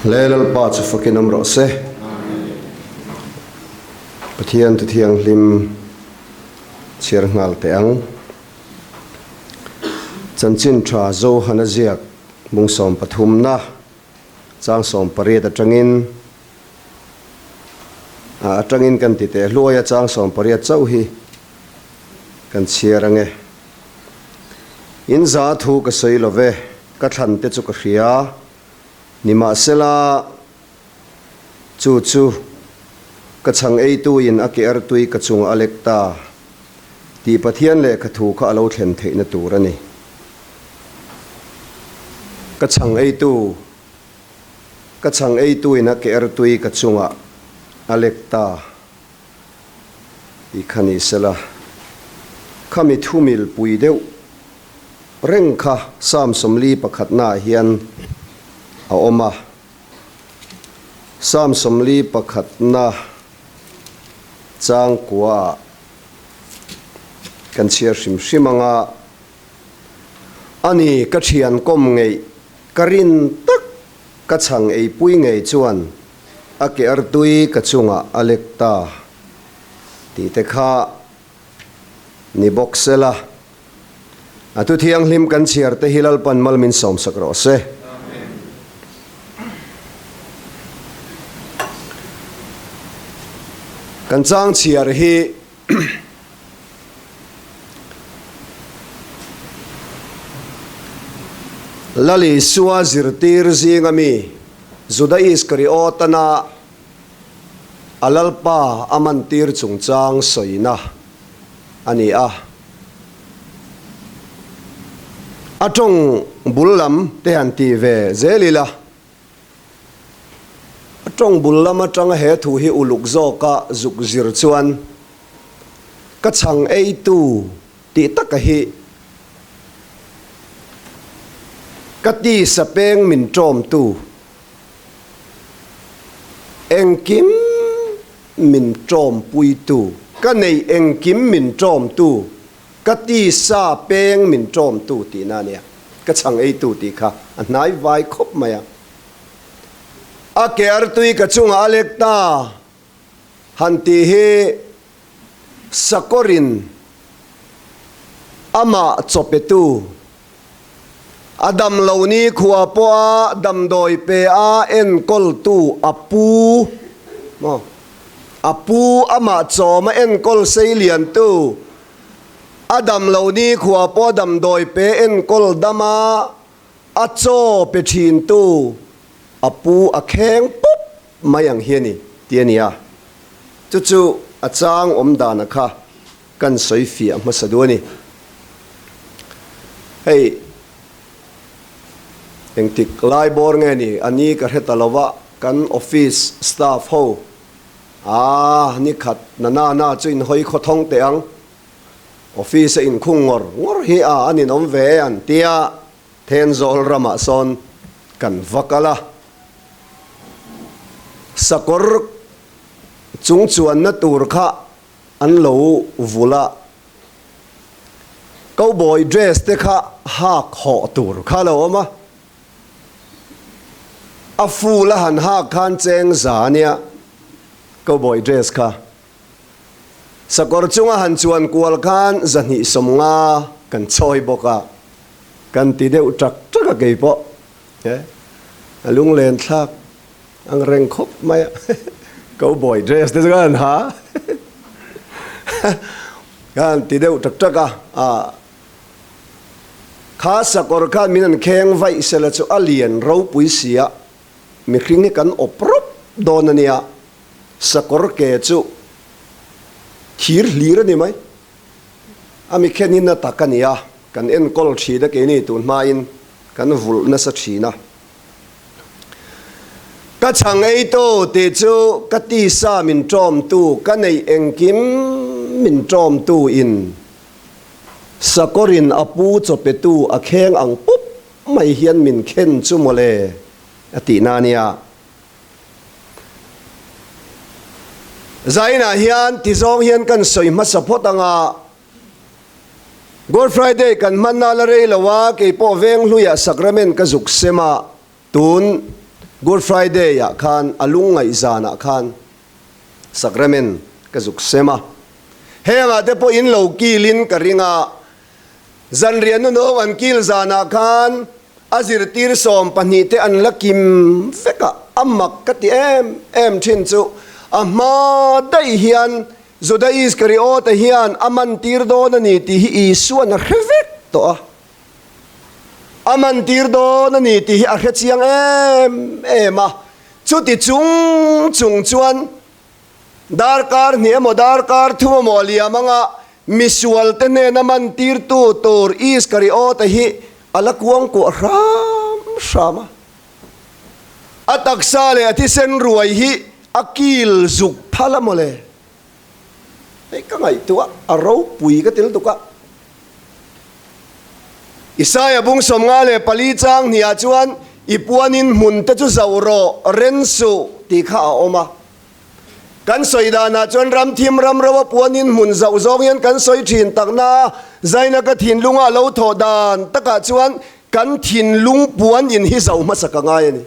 Hle Lalpa chu fakin awm rawh se. Pathian tu thianghlim chhiar nghal teh ang. Chanchin tha Johana ziak mung 13na chang 18 atangin atangin kan ti teh hluai a chang 18 chauh hi kan chhiar ange. In za thu ka sawi lo ve, ka thlan te chu ka hria. Nimahsela, chu chu ka chhang eituin a ke artui ka chungah a lek ta tih Pathian lehkha thu kha a lo thlen theihna tur a ni. Ka chhang eitu, ka chhang eituin a ke artui ka chungah a lek ta tih kha ni sela, khami thu milpui deuh reng kha Psalm 41 naah hian a awm a. Psalm 41 na chang kuaah kan chhiar hrim hrim ang a, A ni, ka thian kawm ngeih, ka rin tak, ka chhang eipui ngei chuan a ke artui ka chungah a lek ta tih te kha ni bawk sela. A thu thianghlim kan chhiar te hi Lalpan mal min sawmsak rawh se. Kan chang chhiar hi Lal Isua zirtir zinga mi Juda Iskariotana a Lalpa a mantir chungchang sawina a ni a. A tawng bul lam te han ti ve zel ila, a tawng bul lam atanga he thu hi uluk zawka zuk zir chuan ka chhang eitu tih taka hi ka tisa peng min tawmtu engkim min tawmpuitu, ka neih engkim min tawmtu, ka tisa peng min tawmtu tihna a nia. Ka chhang eitu tih kha a hnai vai khawp mai a. A ke artui ka chungah a lek ta han tih hi sakawrin amah chawpetu A dam lo ni khua pawha damdawi pe a enkawltu a pu maw? A pu amah chawma enkawl sei liantu a dam lo ni khua pawha damdawi pe enkawl dama a chaw pe thintu a pu a kheng pup mai ang hi a ni tih a ni a. Chu chu a chang awm dana kha Kan sawi fiah hmasa duh a ni. Hei engtik lai bawr nge ni? A ni ka hre ta lo va, kan office staff ho ah ni khat na na na chu inhawi khaw thawng teh ang. Office a inkhung ngawr ngawr hi a an inawm ve e an tia Thenzawl ramah sawn kan va kal a. Sakawr chung chuanna tur kha An lo vulh a, cowboy dress te kha hak hawh tur kha a lo awm a, a full a han hak khan cheng za a nia cowboy dress kha. Sakawr chunga han chuan kual khan 250 kan chawi bawk a, kan ti deuh ṭak ṭak a kei pawh he a lunglen thlak. Ang reng khawp mai a, cowboy dress te chu ka han ha ka han ti deuh tak tak a, ah kha sakawr khan min han kheng vaih sela chu a lian ropui si a, mihring hi kan awp rawp dawn a nia, sakawr ke chu thir hlir a ni mai, a mi khen hi na tak a ni a, kan enkawl thin a keini tun hmain kan vulh nasa thin a. Ka chhang eitu tih chu ka tisa min ṭawmtu, ka neih engkim min ṭawmtu in sakawrin a pu chawpetu a kheng ang pup mai hian min khen chu mawle a tihna a nia. Zainah hian tizawng hian kan sawi hmasa phawt ang a. Good Friday kan hmanna la rei lo a, kei pawh Venghluiah sacrament ka zuk sem a, tun Good Friday ah khan a lungngaih zanah khan Sacrament ka zuk sem a. Hengah te pawh in lo kilin ka ring a, zanriah nunawng an kil zanah khan a zirtir 12 te an la kim vek a, a mak ka ti em em thin chu a hma daih hian Juda Iskariota hian a mantir dawn a ni tih hi Isua'n a hre vek tawh a. A mantir dawn a ni tih hi a hre chiang em em a. Chuti chung chung chuan darkar hnih emaw darkar thum emaw a liam anga misualte hnena mantirtu tur Iskariota hi a la kuangkuah hram hram a. A taksa leh a thisen ruai hi a kil zuk phal a mawle. Hei ka ngaihtuah a ropui ka til tuk a. Isaia bung 54 chang hniah chuan i puanin hmun te chu zoh rawh, ren suh tih kha a awm a. Kan sawi danah chuan ramthim ramro a puanin hmun zoh zawng hian kan sawi thin takna a, zaina ka thinlunga a lo thawh dan takah chuan kan thinlung puan in hi zoh hmasa ka ngai a ni.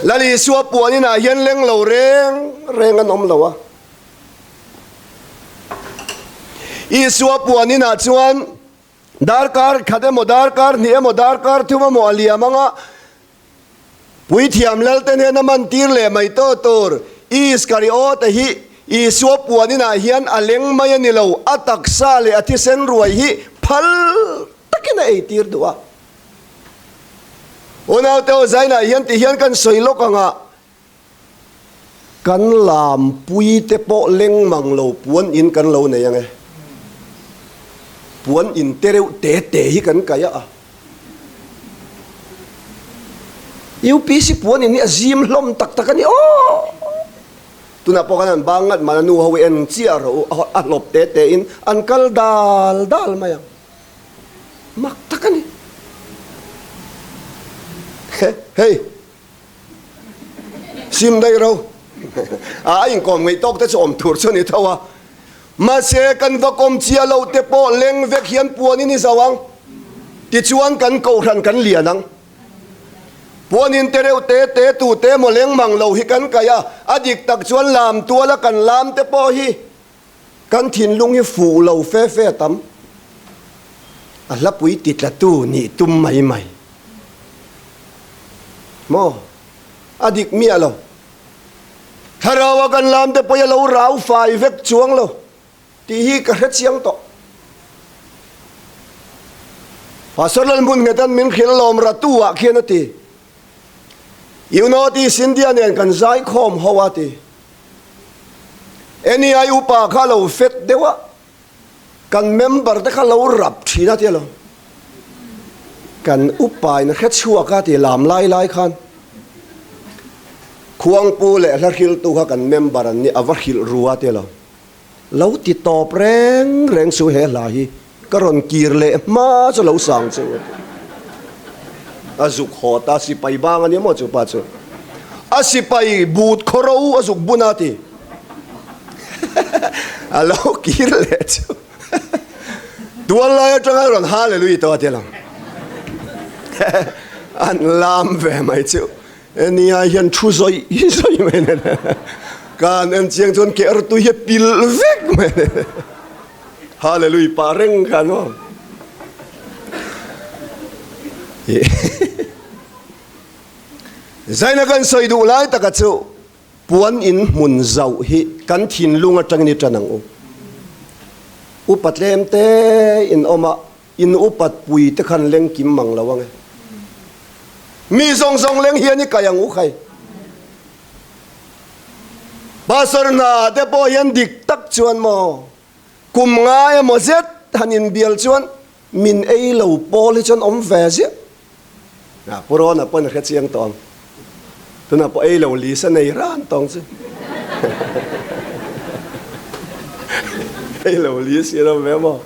Lal Isua puan inah hian leng lo reng reng an awm lo a. Isua puan inah chuan darkar khat emaw darkar hnih emaw darkar thum emaw a liam anga, Puithiam Lalte hnena mantir leh mai tawh tur Iskariota hi Isua puan inah hian a leng mai a ni lo, a taksa leh a thisen ruai hi phal takin a eitir duh a. Unaute aw zainah hian ti hian kan sawi lawk ang a, Kan lampui te pawh leng mang lo puan in kan lo nei ang e. Puan in te reuh te te hi kan kaih a. UPC puan in hi a zim hlawm tak tak a ni aw. Tunah pawh khan an bang ngat mahna nu ho hi en chiah rawh u, a hlawp te te in an kal dal dal mai ang. Mak tak a ni. Hei. Sim daih ro. A inkawm ngaih tawk te chu awm tur chu a ni tho a. Mahse kan va kawm chia loh te pawh leng vek hian puanin i zo ang. Tichuan kan kohhran kan lian ang. Puanin te reuh te te tu te emaw leng mang lo hi kan kaih a, a dik tak chuan lam tuala kan lam te pawh hi Kan thinlung hi fuh lo fe fe a tam. A hlapui titlatu nih tum mai mai. Maw? A dik miah lo. Thlarau a kan lam te pawh i a lo rau fai vek chuang lo tih hi ka hre chiang tawh. Pastor Lalhmunnghetan min hrilh lawm ratu ah khian a ti. You North East India nen kan zaikhawm ho a ti. NEI upa kha lo fet deuh a, kan member te kha lo rap thin a tia lo. Kan upa in a hre chhuak a ti lam lai lai khan. Khuangpu leh hla hriltu kha kan member an ni a va hrilh ru a tia lo. Lo ti tawp reng reng chu he hla hi ka rawn kir leh hma chu lo sang chu a ti. A zuk haw ta sipai bang a nia maw chu pa chu. A sipai but khawro a zuk bun a ti. A lo kir leh chu. Tual lai atanga rawn hallelujah tawh a ti lang. An lam ve mai chu. Nia hian thu zawi zawi mai nen kan en chiang chuan ke artui hi a pil vek mai nen Hallelujah pah reng khan maw Zaina kan sawi duh lai taka chu puan in hmun zauh hi kan thinlung atangin i tan ang u. Upa tlem te in awm a. In upat pui te khan leng kim mang lo ang e. Mi zawng zawng leng hian i kai ang u khai. Pastor hna te pawh hian dik tak chuan maw kum ngai emaw zet han inbial chuan min ei lo pawl hi chuan awm ve ziah. A Pu Rawna pawn a hre chiang tawh ang. Tunah pawh ei lo lisa nei ran tawng chu. Ei lo lis hi an awm ve maw?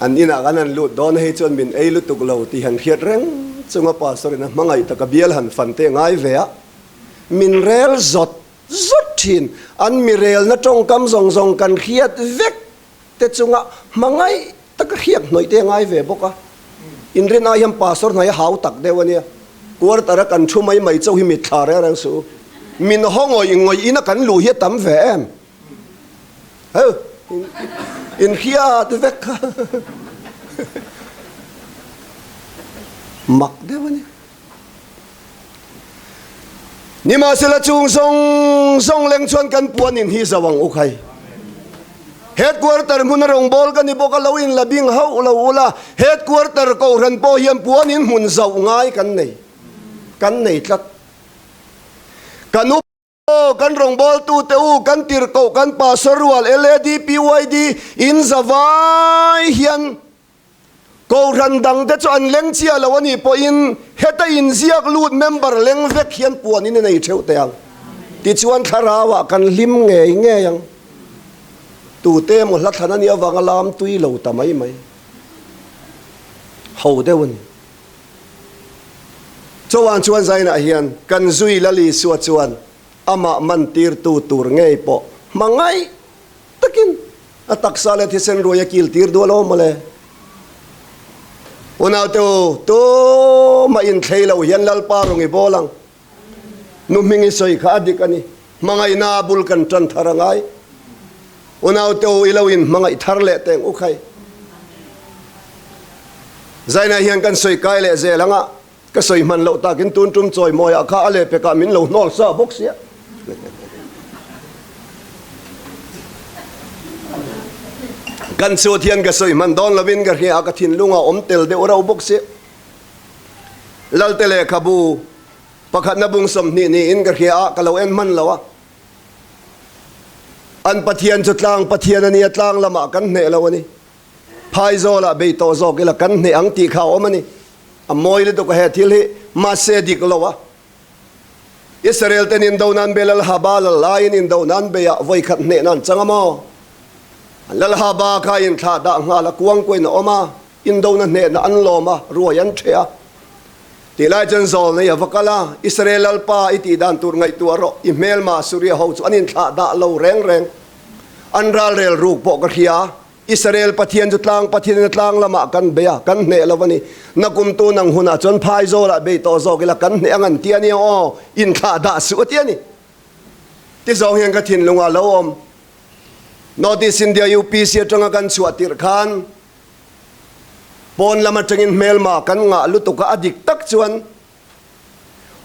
An inah khan an lut dawn a, hei chuan min ei lutuk lo tih han hriat reng chunga pastor in a hmangaih taka bial han fan te ngai ve a, min rel zawt zawt thin. An mi relna tawngkam zawng zawng kan hriat vek te chunga hmangaih taka hriak hnawih te a ngai ve bawk a. Inrin ai hian pastor hna hi hau tak deuh a nia. Quarter a kan thu mai mai chauh hi mitthla reng reng suh u. Min haw ngawih ngawih ina kan luh hi a tam ve em? Heu, inhriat vek kha mak deuh a ni. Nimahsela chung zawng zawng leng chuan kan puan in hi zo ang u khai. Headquarter hmuna rawngbâwl ka ni bawk a, lo in la bing hauh lo ula, Headquarter kohhran pawh hian puan in hmun zauh ngai kan nei, kan nei tlat. Kan upa aw, kan rawngbâwltute u, kan tirhkoh, kan pastor rual, LAD, PYD, in zavai hian Kohhran dangte chu an leng chiah lo a nih pawhin heta inziak lut member leng vek hian puan in a nei theuh teh ang. Tichuan thlarauah kan hlim ngei ngei ang. Tute emaw hla thlan a nih avanga lam tui lo ta mai mai ho deuh a ni. Chauhan chuan Zainah hian kan zui Lal Isua chuan amah mantirtu tur ngei pawh hmangaih Takin a taksa leh thisen ruai a kil tir duh alawm mawle. Unaute u, tumah inthlei lo hian Lalpa rawn i bawl ang. Nu hming i sawi kha a dik a ni. Hmangaihna a bul kan tan thar a ngai. Unaute u, i lo inhmangaih thar leh teng u khai. Zaina hian kan sawi kai leh zel ang a. Ka sawi hman loh takin tun tum chawi mawiah kha a lehpekah min lo hnawl sa bawk sia. Kan chhut hian ka sawi hman dawn lovin ka hria a, ka thinlungah awm tel deuh rauh bawk sia. Lalte lehkhabu pakhatna bung 20 niin ka hria a, ka lo en hman lo a. An Pathian chu tlang Pathian a nia, tlang lamah kan hneh lo a ni. Phaizawlah bei tawh zawk ila kan hneh ang tih kha a awm a ni. A mawi lutuk a he thil hi, mahse dik lo a. Israel ten indo nan bei Lalhaba lal laiin indo nan bei ah vawi khat hneh nan chang a maw? Lalhaba kha inthlah dah nghal a kuang kuain a awm a, indo na hneh na an lawm a, ruai an ṭheh a. Tih lai chuan zawl nei a va kal a, Israel Lalpa i tih dan tur ngaihtuah rawh, i hmelma Suria ho chu an inthlah dah lo reng reng. An ralrel ruk pawh ka hria. Israel Pathian chu tlang Pathian in a tlang lamah kan bei a, kan hneh lo a ni. Nakum tu nang hunah chuan phaizawlah bei tawh zawk ila kan hneh ang an ti a nia aw, inthlah dah suh a ti a ni. Ti zawng hian ka thinlungah lo awm. North East India UPC atanga kan chhuah tirh khan pawn lam atangin hmelma kan ngah lutuk a, a dik tak chuan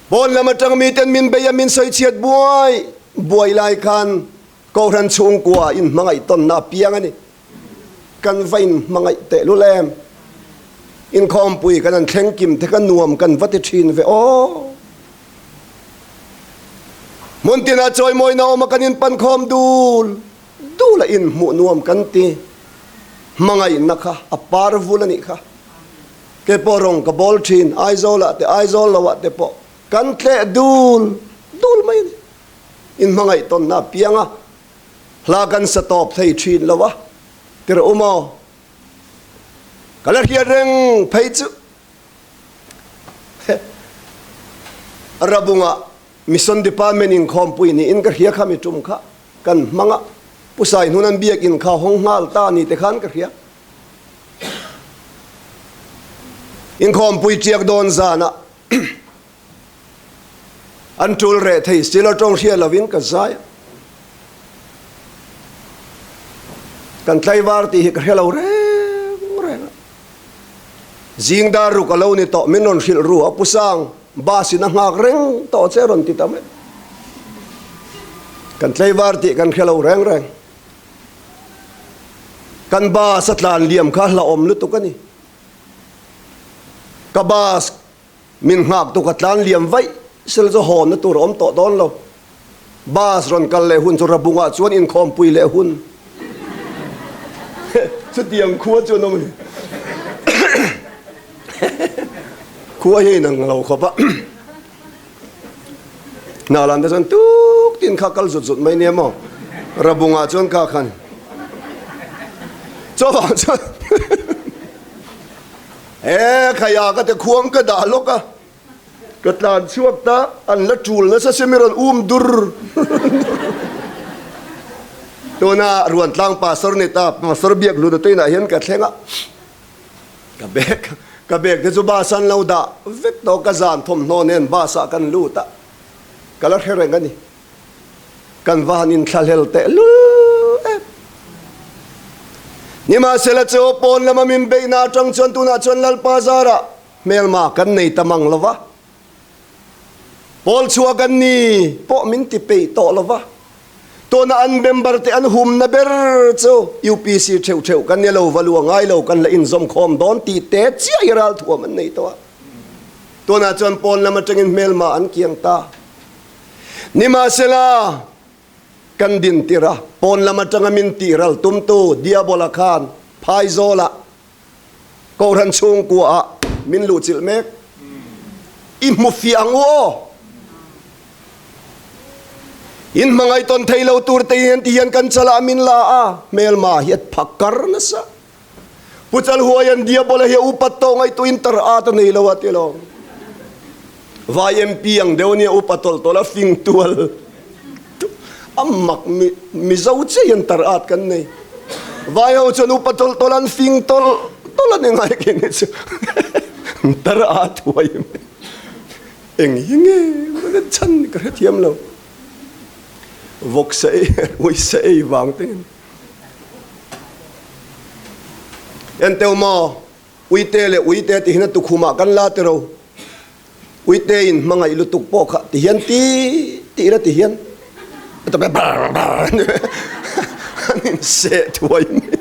pawn lam atang miten min bei a, min sawichhiat buai buai lai khan Kohhran chhungkua inhmangaih tawnna a piang a ni. Kan va inhmangaih tehlul em? Inkhawmpui kan han thleng kim te kha nuam kan va ti thin ve aw. Hmun tinah chawimawina awm a kan inpankhawm dul dul a inhmuh nuam kan ti. Hmangaihna kha a par vul a nih kha. Kei pawh rawng ka bawl thin, Aizawlah te Aizawl loah te pawh kan tleh dul dul mai a ni. Inhmangaih tawnna a piang a, hla kan sa tawp thei thin lo a, tirh u maw? Ka la hriat reng phei chu Rabunga Mission Department inkhawmpui niin ka hria kha mi tum kha kan hmang a, Pu Saihnun an biakin kha hawng nghal ta ni te khan ka hria. Inkhawmpui tiak dawn zanah An tul reh thei si lo tawng hriat lovin ka zai a. Kan tlaivar tih hi ka hre lo reng reng a. Zing dar ruk a lo ni tawh min rawn hrilh ru a Pu Sang, bus in a nghak reng tawh che rawn ti ta mai. Kan tlaivar tih kan hre lo reng reng. Kan bus a tlan liam kha hlauhawm lutuk a ni. Ka bus Min nghak tu ka tlan liam vaih sel chu hawnna tur a awm tawh dawn lo. Bus rawn kal leh hun chu Rabungah chuan inkhawmpui leh hun. Chutiang khua chu an awm a ni. Khua hi a inang lo khawp a. Hnalan te chuan tuk tin kha kal zut zut mai nia maw. Rabungah chuan kha khan. Chuvang chuan He khaia ka te khuang ka dah lawk a, ka tlan chhuak ta, an la tul nasa si mi rawn um dur Tuna Ruantlang Pastor ni ta, Pastor Biak Hluna te inah hian ka thleng a, ka bag. Ka bag te chu bus an lo dah vek tawh, ka zan thawmhnaw nen bus ah kan lut a, ka la hre reng a ni. Kan va han inthlahlel teh lul em. Nimahsela chu pawn lama min beihna atang chuan tunah chuan Lalpa zarah hmelma kan nei ta mang lo va, pawl chhuah kan ni pawh min ti peih tawh lo va, tuna an member te an humna ber chu UPC theuh theuh kan ni lo va lu a ngai lo kan la inzawm khawm dawn tih te chiah hi ralthuam an nei tawh a, tunah chuan pawn lam atangin hmelma an kiang ta. Nimahsela, kan din tirh a, pawn lam atanga min tih ral tumtu Diabola khan phaizawlah Kohhran chhungkuaah min luhchilh mek. I hmu fiah ang u aw! In hmangaih tawn thei lo tur te hian ti hian kan chalah min la a, hmelma hi a phakar nasa. Pu Chalhuaia'n Diabola hi a upat tawh ngaihtuahin tar at a nei lo a ti lo. Vai MP ang deuh ania upa tawlh tawlh a fing tual a mak mi Mizo chiah hian tar at kan nei. Vai ho chuan upa tawlh tawlh an fing tawlh tawlh a ni ngai khi ni chu tar at huai mai. Eng hi nge maw chhan ka hrethiam lo. Vawksa ei uisa ei vang te. Enteu maw, Uite leh Uite ti hian a tukhumah kan la tiro. Uite in hmangaih lutuk pawh kha ti hian ti ti ila ti hian a ta bar bar an in seh thuai mai.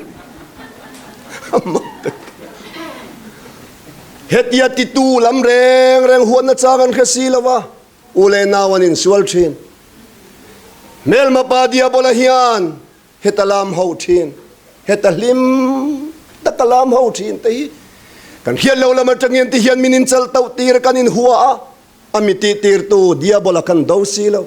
A mak tak. Hetia titu lam reng reng huatna chang an hre si lo va. U leh nau an insual thin. Hmelma pa Diabola hian heta lam ho thin, heta hlim taka lam ho thin te hi kan hriat lo lam atangin ti hian min inchal tauh tir kan inhua a, a mi tih tirtu Diabola kan do si lo.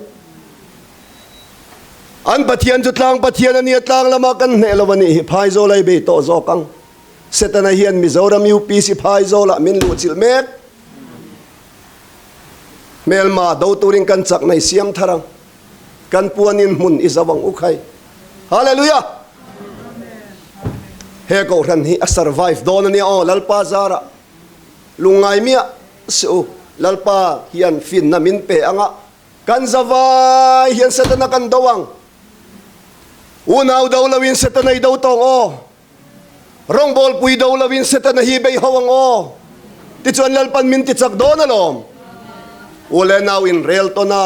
An Pathian chu tlang Pathian a nia, tlang lama kan hneh lo a nih hi Phaizawl a i bei tawh zawk ang. Setana hian Mizoram UPC Phaizawlah min luhchilh mek. Hmelma do turin kan chak nei siam thar ang. Kan puanin hmun i zo ang u khai. Hallelujah! He kohhran hi a survive dawn a nia aw Lalpa zarah. Lungngai miah suh u. Lalpa hian finna min pe anga kan zavai hian Setana kan do ang. Unau do loin Setana i do tawng aw. Rawngbawlpui do loin Setana hi bei ho ang aw. Tichuan Lalpan min ti chak dawn alawm. U leh nau in rel tawn a,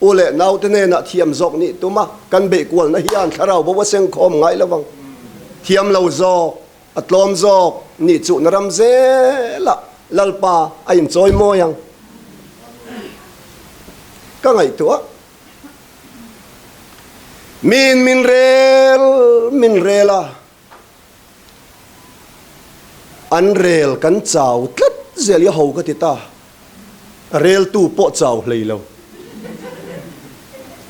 u leh naute hnenah thiam zawk nih tum a, kan beih kualna hian thlarau bo a sengkhawm ngai lo ang. Thiam lo zawk, a tlawm zawk nih chuhna ram zelah Lalpa a inchawi mawi ang. Ka ngaihtuah. Min min rel min rel a, an rel kan chau tlat zel i a ho ka ti ta, reltu pawh chau hlei lo.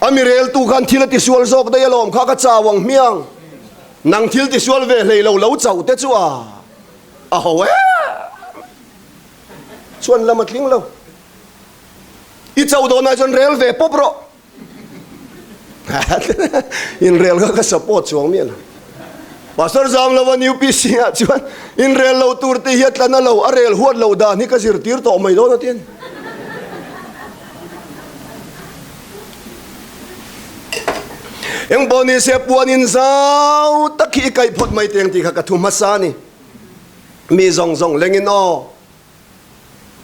A mi reltu khan thil a tisual zawk daih alawm kha ka chau ang hmiang, nang thil tisual ve hlei lo lo chauh te chu a a ho em chuan lam a tling lo. I chauh dawnah chuan rel ve pawp rawh. Inrel kha ka support chuang miah lo. Pastor zam lova UPC ah chuan inrel lo tur te hi a tla na lo, a rel huat lo dan hi ka zirtir tawh mai dawn a ti a ni. Engpawh ni se puan in zau tak hi i kaih phawt mai teng tih kha ka thu hmasa a ni. Mi zawng zawng lengin aw.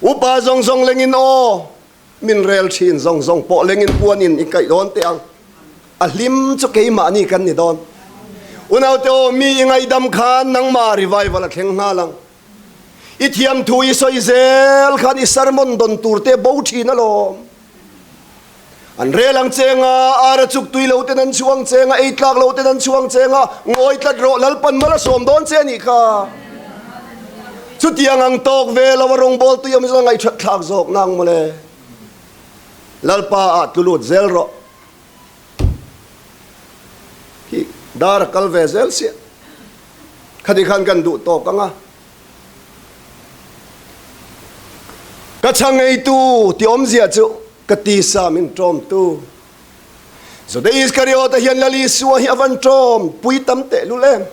Upa zawng zawng lengin aw, min rel thin zawng zawng pawh lengin puanin i kaih dawn teh ang. A hlim chu keimahni kan ni dawn. Unaute aw, mi i ngaihdam khan nangmah revival a thleng nghal ang. I thiamthu i sawi zel khan i sermon dawn tur te bo thin alawm. An rel ang cheng a, ar a chuk tui lo ten an chhuang cheng a, ei tlak lo ten an chhuang cheng a, ngawi tlat rawh, Lalpan mal a sawm dawn che a nih kha. Chutiang ang tawk ve lo a rawngbâwl tui awm zawng ngaihthat thlak zawk nang mawle. Lalpa ah tlu lut zel rawh. Khi dar a kal ve zel siah. Khati khan kan duh tawk ang a. Ka chhang eitu ti awmzia chu ka tisa min ṭawmtu. Juda Iskariota hian Lal Isua hi a van ṭawm pui tam tehlul em?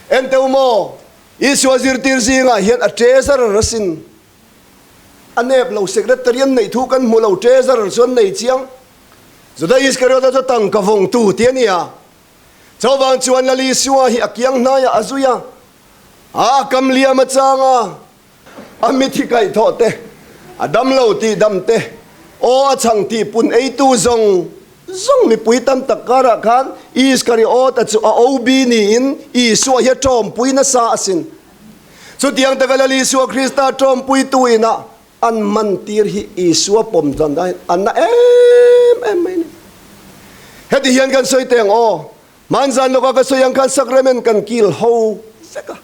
Enteu maw? Isua zirtir zingah hian a treasurer asin. A nep lo secretary an neih thu kan hmu lo, treasurer chu an nei chiang. Juda Iskariota chu tangka vawngtu ti a ni a. Chuvang chuan Lal Isua hi a kiang hnaiah a zui a, a kam liam a chang a, a mithi kaihthawh te, a damlo tih dam te, aw a chhang tih pun eitu zawng zawng mipui tam tak karah khan Iskariota chu a OB niin Isua hi a tawmpui nasa asin. Chutiang taka Lal Isua Krista tawmpuitu inah an man tir hi Isua pawm dan dahin a na em em mai a ni. Heti hian kan sawi teh ang aw, hmanzan lawka ka sawi ang khan sacrament kan kil ho vek a.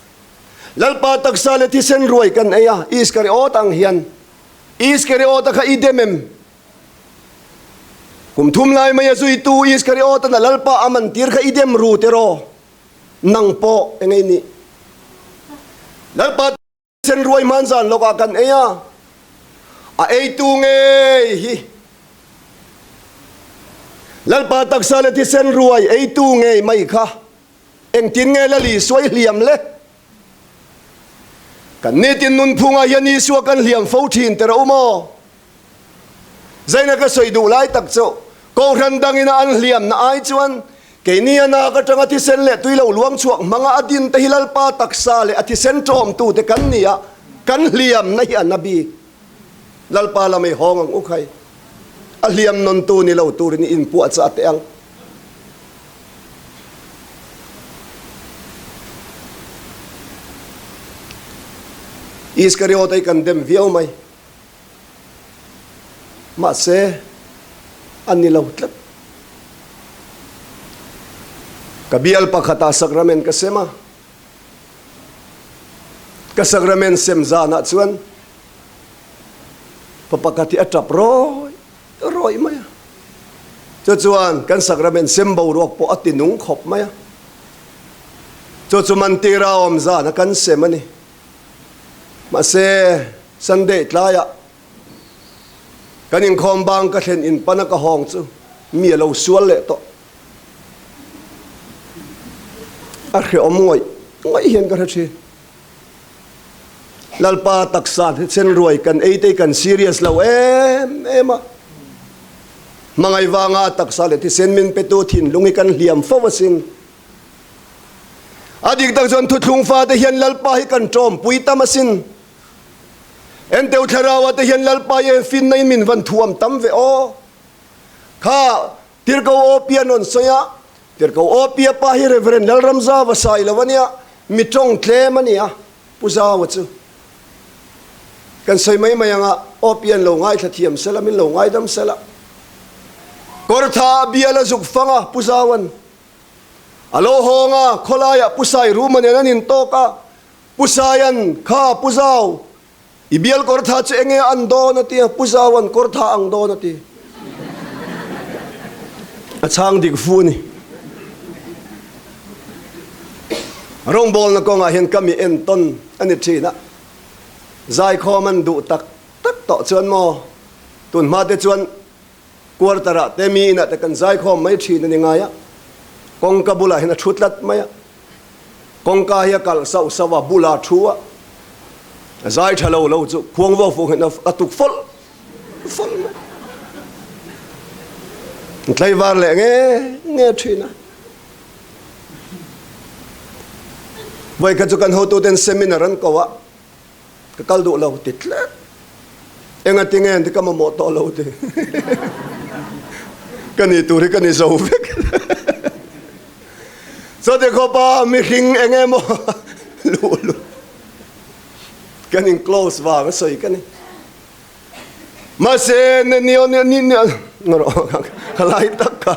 Lalpa taksa leh thisen ruai kan ei a, Iskariot ang hian. Iskariot-a kha i dem em? Kum thum lai mai a zuitu Iskariot-an a Lalpa a man tir kha i dem ru tiraw? Nang pawh eng ei nih? Lalpa thisen ruai hmanzan lawkah kan ei a, a eitu ngei hi Lalpa taksa leh thisen ruai eitu ngei mai kha Engtin nge Lal Isua i hliam le? Kan nitin nunphungah hian Isua kan hliam fo thin teh rawh u maw? Zaina ka sawi duh lai tak chu Kohhran dangina an hliamna ai chuan keini a nak atanga thisen leh tui lo luang chhuak hmanga a din te hi Lalpa taksa leh a thisen tawmtute kan ni a, kan hliamna hi a na bik. Lalpa lam ei hawng ang u khai. A hliam nawntu ni lo turin i inpuahchah teh ang. Iskariot ei kan dem viau mai. Mahse, a ni lo tlat. Ka bial pakhatah sakramen ka sem a. Ka sakramen sem zanah chuan pa pakhat hi a tap rawi rawi mai a. Chu chuan kan sakramen sem boruak pawh a ti nung khawp mai a. Chu chu mantira awm zana kan sem a ni. Mahse, Sunday tlaiah kan inkhawm bang ka thlen in pana ka hawng chu mi a lo sual leh tawh. A hreawm ngawih ngawih hian ka hre thin. Lalpa taksa thisen ruai kan ei te kan serious lo em em a. Hmangaih vanga taksa leh thisen min petu thinlung hi kan hliam fo asin. A dik tak chuan thuthlung fate hian Lalpa hi kan tawmpui tam asin. Enteu thlarau ah te hian Lalpa hi finna in min van thuam tam ve aw. Kha Tirhkoh Awpia an rawn sawi a, Tirhkoh Awpia pa hi Reverend Lalramzava sai lo a nia, mi tawng tlem a nia, Pu Zaua chu. Kan sawi mai mai anga Awpia an lo ngaithla thiam sela, min lo ngaidam sela. Kawrtha a bial a zuk fang a, Pu Zauan a lo hawng a, khawlaiah Pu Sai Ruma nen an intawk a, Pu Saian, Kha Pu Zau, I bial kawrtha chu enge an dawn a ti a, Pu Zauan kawrtha ang dawn a ti. A chhang dik fu a ni. Rawngbawlna kawngah hian ka mi entawn a ni thin a, zaikhawm an duh tak tak tawh chuan maw, tunhma te chuan quarter ah te mi inah te kan zaikhawm mai thin a ni ngai a, kawngka bulah hian a thu tlat mai a. Kawngka hi a kalh sauh sauh a, bulah a thu a, a zai tha lo lo chu khuang vawk fawk hian a tuk fawlh fawlh mai. An tlaivar leh nge nge thin a. Vawikhat chu kan hotuten seminar an ko a, Ka kal duh lo ti tlat. Engati nge an ti ka mamawh tawh lo ti. Ka ni tur hi ka ni zo vek. Chuti khawpa mihring eng emaw luh luh kan in close vang a sawi ka ni. Mahse ni ni ni ni ka lai tak kha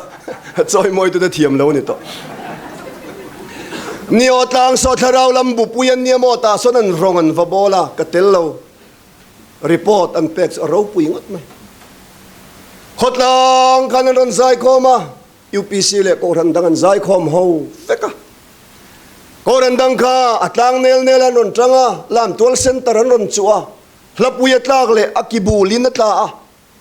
chawimawi tute thiam lo a ni tawh. Ni aw tlang saw thlarau lam bupui an nia maw tah sawn an rawng an va bawl a, ka tel lo. Report an pek chu a ropui ngawt mai. Khawtlang khan an rawn zaikhawm a, UPC leh Kohhran dang an zaikhawm ho vek a. Kohhran dang kha a tlang nel nel an rawn tang a, Lamtual Centre an rawn chuh a, Hlapui a tlak leh a ki bulin a tla a,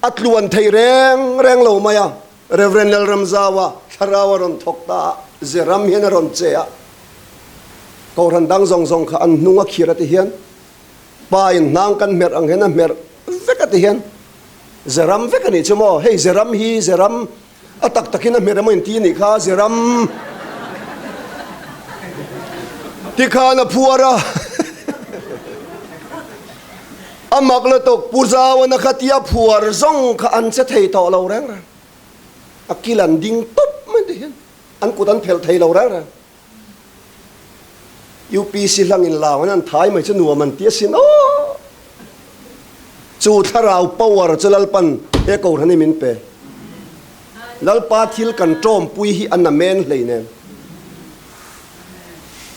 a tluan thei reng reng lo mai a. Rev. Lalramzaua thlarau a rawn thawk ta a, Zeram hian a rawn che a. Kohhran dang zawng zawng kha an hnung a khir a ti hian pa in hnang kan hmerh ang hian a hmerh vek a ti hian Zeram vek a nih chu maw? Hei Zeram hi Zeram a tak takin a hmerh emaw inti a nih kha Zeram tikhan a phuar a a mak lutuk Pu Zauan a kha tia phuar zawng kha an che thei tawh lo reng reng a kil an ding tawp mai ti hian an kut an phelh thei lo reng reng. UPC hlangin lau an an thai mai chu nuam an ti asin aw! Chu thlarau power chu Lalpan he Kohhran hi min pe. Lalpa thil kan tawmpui hi a namen hleinem.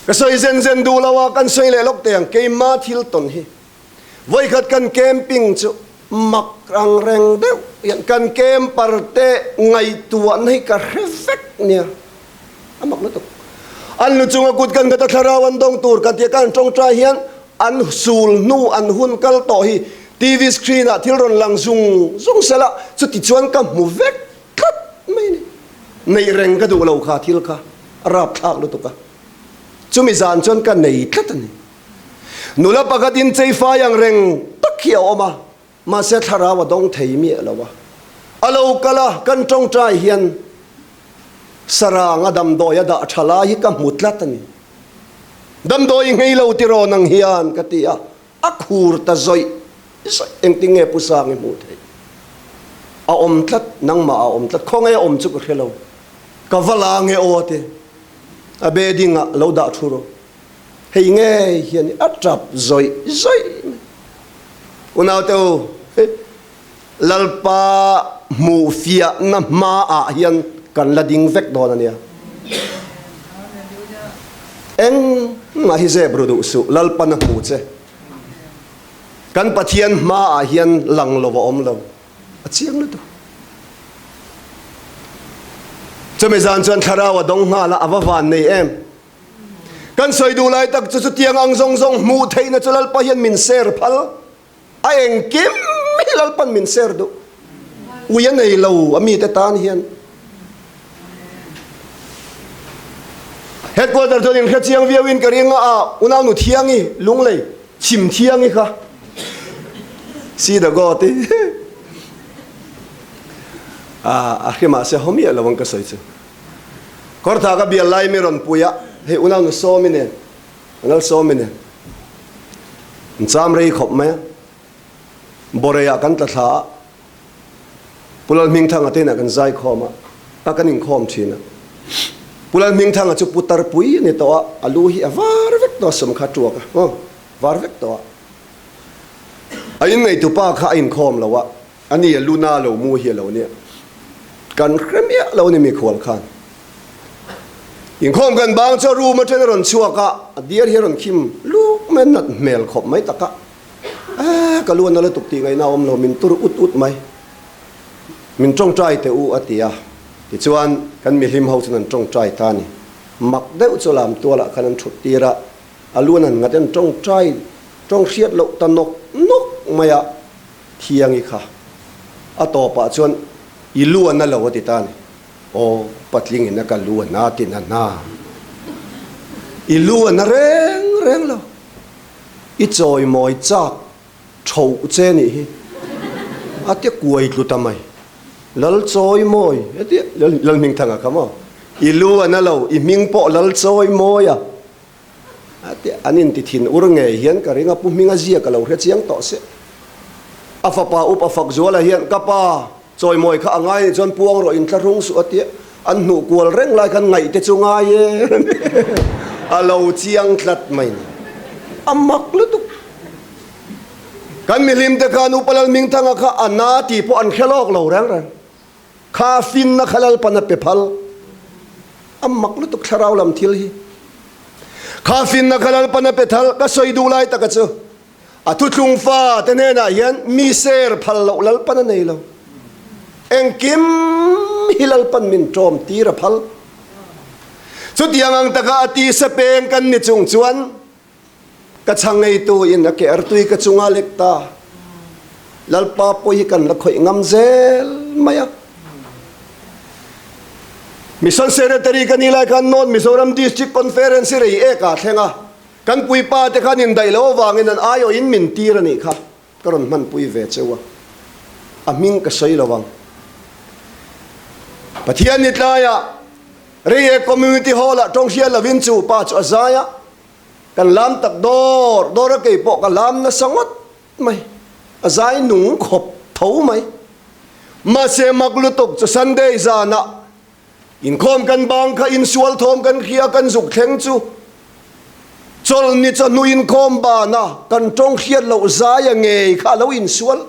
Ka sawi zen zen duh lo a, kan sawi leh lawk teh ang keima thil tawn hi. Vawikhat kan camping chu mak ang reng deuh hian kan camper te ngaihtuahna hi ka hre vek nia. A mak lutuk. An lu chunga kut kan khat a thlarau an dawng tur kan tia kan tawngtai hian an sul hnu an hun kal tawh hi TV screen ah thil rawn lang zung zung sela chuti chuan ka hmu vek tlat mai a ni. Neih reng ka duh lo kha thil kha a rapthlak lutuk a. Chumi zan chuan ka nei tlat a ni. Nula pakhat in chei fai ang reng tak hi a awm a, mahse thlarau a dawng thei miah lo a. A lo kal a, kan tawngtai hian sarang a damdawi a dah tha lai hi ka hmu tlat a ni. Damdawi i nghei lo tiraw nang hian ka ti a, a khur ta zawih zawih. Engtin nge Pu Sang i hmuh theih? A awm tlat, nangmah a awm tlat, khawnge a awm chu ka hre lo. Ka va la nge aw a ti. A bedding ah lo dah thu rawh. Hei ngei hian a tap zawih zawih mai. Unaute u, Lalpa hmuhfiahna hmaah hian kan la ding vek dawn a nia. Engmah hi zep ru duh suh, Lalpan a hmu che. Kan Pathian hmaah hian lang lo a awm lo. A chiang lutuk. Chumi zan chuan thlarau a dawng nghal a, a va van nei em. Kan sawi duh lai tak chu chutiang ang zawng zawng hmuh theihna chu Lalpa hian min ser phal. A engkim hi Lalpan min ser duh. Ui a nei lo a mite tan hian. Headquarter chuan inhre chiang viau in ka ring a, a unau nu Thiangi Lunglei chhim Thiangi kha see the God i a hre mahse hawmiah lo ang ka sawi chu. Kawrtha ka bial lai mi rawn pui a, hei unau nu Sawmi nen, Lal Sawmi nen an cham rei khawp mai a, Bawreiah kan tla thla a, Pu Lalhmingthanga te inah kan zai khawm a, a kan inkhawm thin a. Pu Lalhmingthanga chu putar pui a ni tawh a, a lu hi a var vek tawh a, sawm kha a tuak a, aw var vek tawh a. A inngaihtupa kha a inkhawm lo a, A ni, a lu na lo mu hi a lo nia. Kan hre miah lo a ni mikhual khan. Inkhawm kan bang chu a room atang a rawn chhuak a, a diar hi a rawn khim luk mai a, nat hmel khawp mai tak a. Eeh, ka lu a na lutuk tih ngaihna a awm lo, min tur ut ut mai. Min tawngtai teh u a ti a. Tichuan, kan mihlim ho chuan an tawngtai ta a ni. Mak deuh chu lam tualah khan an thut tir a, a lu an han ngat en tawngtai, tawng hriat loh ta nawk nawk mai a. Thiangi kha a tawpah chuan i lu a na lo a ti ta a ni. Aw, patlingin a ka lu a na tin a na. I lu a na reng reng lo. I chawimawi chak tho che nih hi. A ti kuai tlu ta mai. Lal chawimawi a ti a, Lal Hmingthanga kha maw? I lu a na lo, i hming pawh Lal chawimawi a. A ti an inti thin ur ngei hian ka ring a, Pu Hminga ziak a lo hre chiang tawh se. A fapa Upa Fakzuala hian, Ka pa, chawimawi kha a ngai anih chuan puang rawh inthlahrung suh a ti a, an hnuh kual reng lai khan ngaih te chu ngai e a lo chiang tlat mai ni. A mak lutuk. Kan mihlim te khan Upa Lalhmingthanga kha a na tih pawh an hre lawk lo reng reng. Kha finna kha Lalpan a pe phal. A mak lutuk thlarau lam thil hi. Kha finna kha Lalpan a pe thal. Ka sawi duh lai taka chu a thuthlung fa te hnenah hian mi ser phal loh Lalpan a nei lo. Engkim hi Lalpan min tawm tir a phal. Chutiang ang taka a tisa peng kan ni chung chuan Ka chhang eitu in a ke artui ka chunga lek ta. Lalpa pawh hi kan la khawih ngam zel mai a. Mission Secretary ka ni lai khan North Mizoram District Conference hi rei ek ah thleng a. Kan puipa te khan indaih loh avangin an aiawhin min tir a nih kha. Ka rawn hmanpui ve cheu a, a hming ka sawi lo ang. Pathian ni tlaiah Reiek Community Hall-ah tawng hriat lovin chu pa chu a zai a, kan lam tak dawr dawr a kei pawh ka lam nasa ngawt mai, a zai nung khawp tho mai. Mahse mak lutuk chu Sunday zanah Inkhawm kan bang kha insual thawm kan hria kan zuk thleng chu chawlhni chawhnu inkhawm bana kan tawng hriat loh zaia ngei kha a lo insual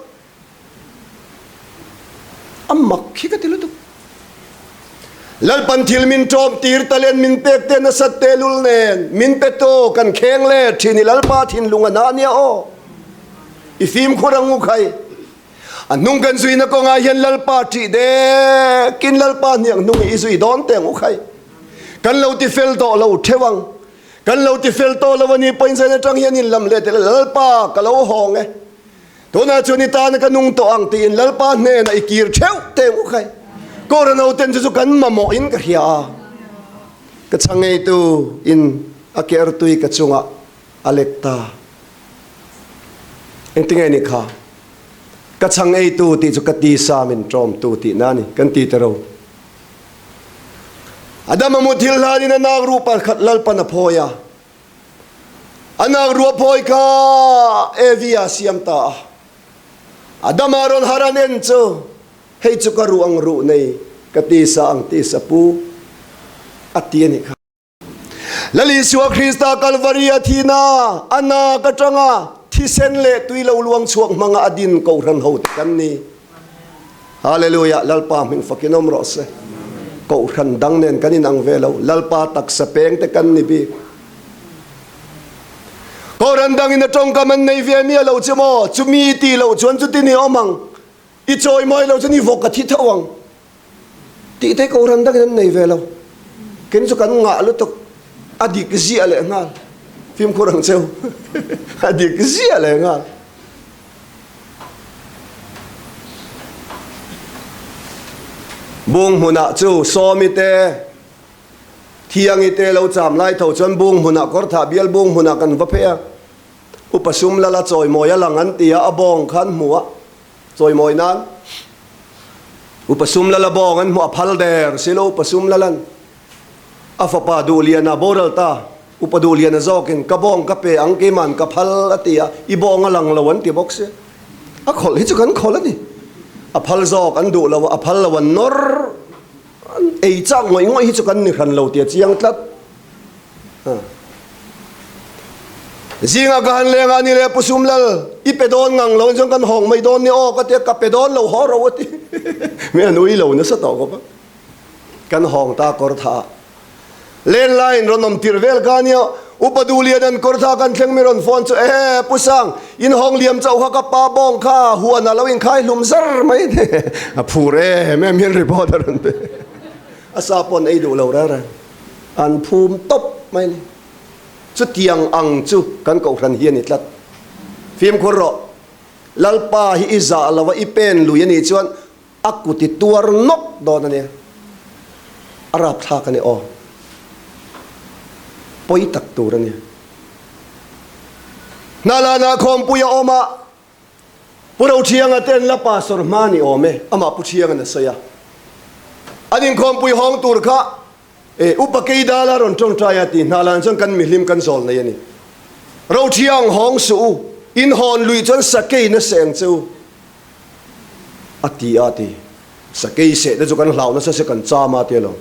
a mak hi ka ti lutuk. Lalpan thil min tawm tir talent min pek te nasat tehlul nen min pe tu kan kheng let thin i Lalpa thinlung a na nia aw. I fimkhur ang u khai. A hnung kan zuina kawngah hian Lalpa ṭih dekin Lalpa hniang hnung i zui dawn teh ang u khai. Kan lo ti fel tawh lo ṭheuh ang. Kan lo ti fel tawh lo a ni pawhin zain aṭang hian in lam leh tel Lalpa ka lo hawng e. Tunah chuan i tana ka nung tawh ang tiin Lalpa hnenah i kir ṭheuh teh ang u khai. Kawra nauten chu chu kan mamawhin ka hria a. Ka chhangeitu in a kertui ka chungah a let ta. Engtinge ni kha? Ka chhang eitu tih chu ka tisa min ṭawmtu tihna a ni, kan ti ta ro. Adama muthilh hlanin a nak ruh pakhat Lalpan a phawi a. A nak ruh a phawi kha Evi a siam ta a. Adama rawn har an en chu, Hei chu ka ruh ang ruh nei, ka tisa ang tisa pu, a ti a nih kha. Lal Isua Krista Kalvari a thihna a nak atanga thisen leh tui lo luang chhuak hmanga a din Kohhran hote kan ni. Hallelujah! Lalpa hming fakin awm rawh se. Kohhran dang nen kan inang ve lo. Lalpa taksa peng te kan ni bik. Kohhran dangin a tawngkam an nei ve miah lo che maw? Chumi tih loh chuan chuti ni awm ang. I chawi mai lo chuan i vawk a thi tho ang tih te Kohhran dakin an nei ve lo. Kei chu kan ngah lutuk a dik ziah leh nghal. Fimkhur ang cheu a dik ziah leh nghal. Bung hmunah chu Sawmi te Thiangi te lo cham lai tho chuan bung hmunah Kawrthah bial bung hmunah kan va phei a. Upa sum lala chawimawi a lang an ti a, a bawng kha an hmu a, chawimawi nan Upa sum lala bawng an hmu a, phal der si lo Upa sum lalan a fapa Duhliana boral ta, Upa Duhliana zawkin ka bawng ka pe ang keiman ka phal a ti a, i bawng a lang lo an ti bawk si. A khawlh hi chu kan khawlh a ni, a phal zawk an duh lo a, a phal lo an nawr an ei chak ngawih ngawih hi chu kan ni hran lo tih a chiang tlat. Zinga ka han leng a ni le Pu Sumlal i pe dawn ngang lo chuan kan hawng mai dawn ni aw ka tia ka pe dawn lo haw ro a ti mi an ui lo nasa tawh khawp a kan hawng ta kawr tha ah landline rawn awm tirh vel ka nia Upa Duhlian an kawr tha kan thleng mi rawn phone chu ehe Pu Sang in hawng liam chauh kha ka pa bawng kha huan ah lo inkhai hlum zar mai a phur em em hian report a rawn pe a sa pawn ei duh lo reng reng. An phum tawp mai a ni. Chutiang ang chu kan kohhran hi a ni tlat. Fimkhur rawh. Lalpa hi i zah lo a, i pen lui a nih chuan a kut i tuar nawk dawn a nia. A rapthlak a ni aw. Pawi tak tur a ni. Hnalana khawmpui a awm a, Pu Rothianga te an la pastor hma ni awm e, amah Pu Thianga'n a sawi a. An inkhawmpui hawng tur kha e Upa Keidala rawn tawngtai a tih hna lan chuan kan mihlim kan zawl nei a ni. Rothiang hawng suh u, in hawn lui chuan sakei na seng che u a ti a ti. Sakei seh te chu kan hlau nasa se kan cham a ti alawm.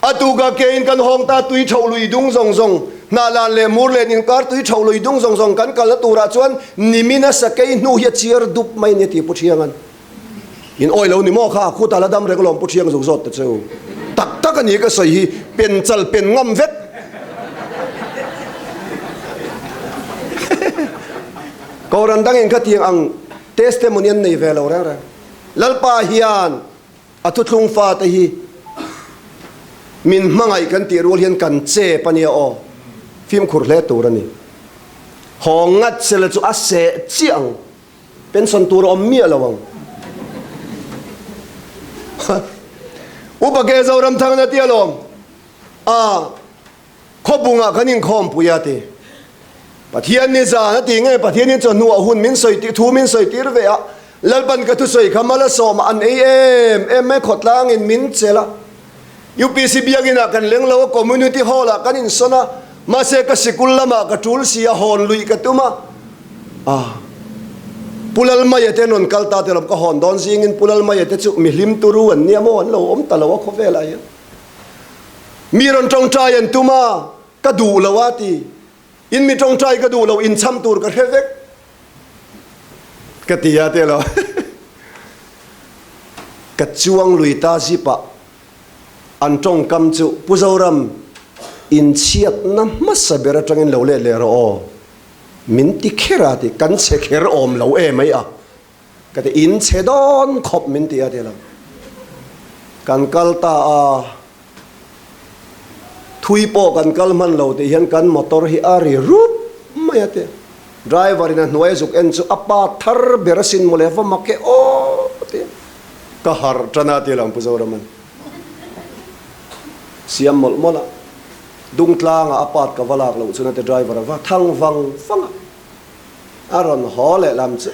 A tuka kein kan hawng ta tui tho lui dung zawng zawng, hnahlan leh mur len inkar tui tho lui dung zawng zawng kan kalna turah chuan nimina sakei hnu hi a chiar dup mai nia ti Pu Thiangan. In awi lo ni maw kha, khuta la dam reng alawm Pu Thiang zuk zawt ta cheu. Tak tak a ni ka sawi hi, pen chal pen ngam vek. Kohhran dangin khatiang ang testimony an nei ve lo reng reng. Lalpa hian a thuthlung fate hi min hmangaih kan tih rual hian kan chep a nia aw, fimkhur hle tur a ni. Haw ngat sela chu a seh chiah ang, pension tur a awm miah lo ang. Upa ke Zoramthangna tia lawm, a khawbungah kan inkhawmpui a ti. Pathian ni zan a ti nge Pathian in chawhnu ah hun min sawi tir thu min sawi tir ve a, Lalpan ka thusawi kha mal a sawm a an ei em em mai khawtlang in min chelh a. UPC biakinn ah kan leng lo a, Community Hall ah kan insawn a, mahse ka sikul lamah ka tul si a, hawn luih ka tum a. Ah. Pu Lalmaia te an rawn kal ta telawm ka hawn dawn zingin Pu Lalmaia te chu mi hlim turu an nia maw an lo awm ta lo a khawvelah hian. Mi rawn tawngtai an tum a, ka duh lo a ti. In mi tawngtai ka duh lo, in cham tur ka hre vek ka ti a telawm. Ka chuang lui ta zip ah an tawngkam chu Pu Zoram inchhiatna hmasa ber atangin lo let leh rawh aw. Min ti kher a ti, kan chhe kher awm lo em mai a, ka ti in chhe dawn khawp min ti a ti lo. Kan kal ta a, thui pawh kan kal hman lo tih hian kan motor hi a ri rup mai a ti. Driver in a hnuai a zuk en chu a pa thar ber a sin mawle va mak e aw ti. Ka harh tan a ti lo Pu Zoraman. Siam mawlh mawlh a. Dungtlangah a part ka va lak loh chuan a ti driver a va thang vang vang a, a rawn haw leh lam chu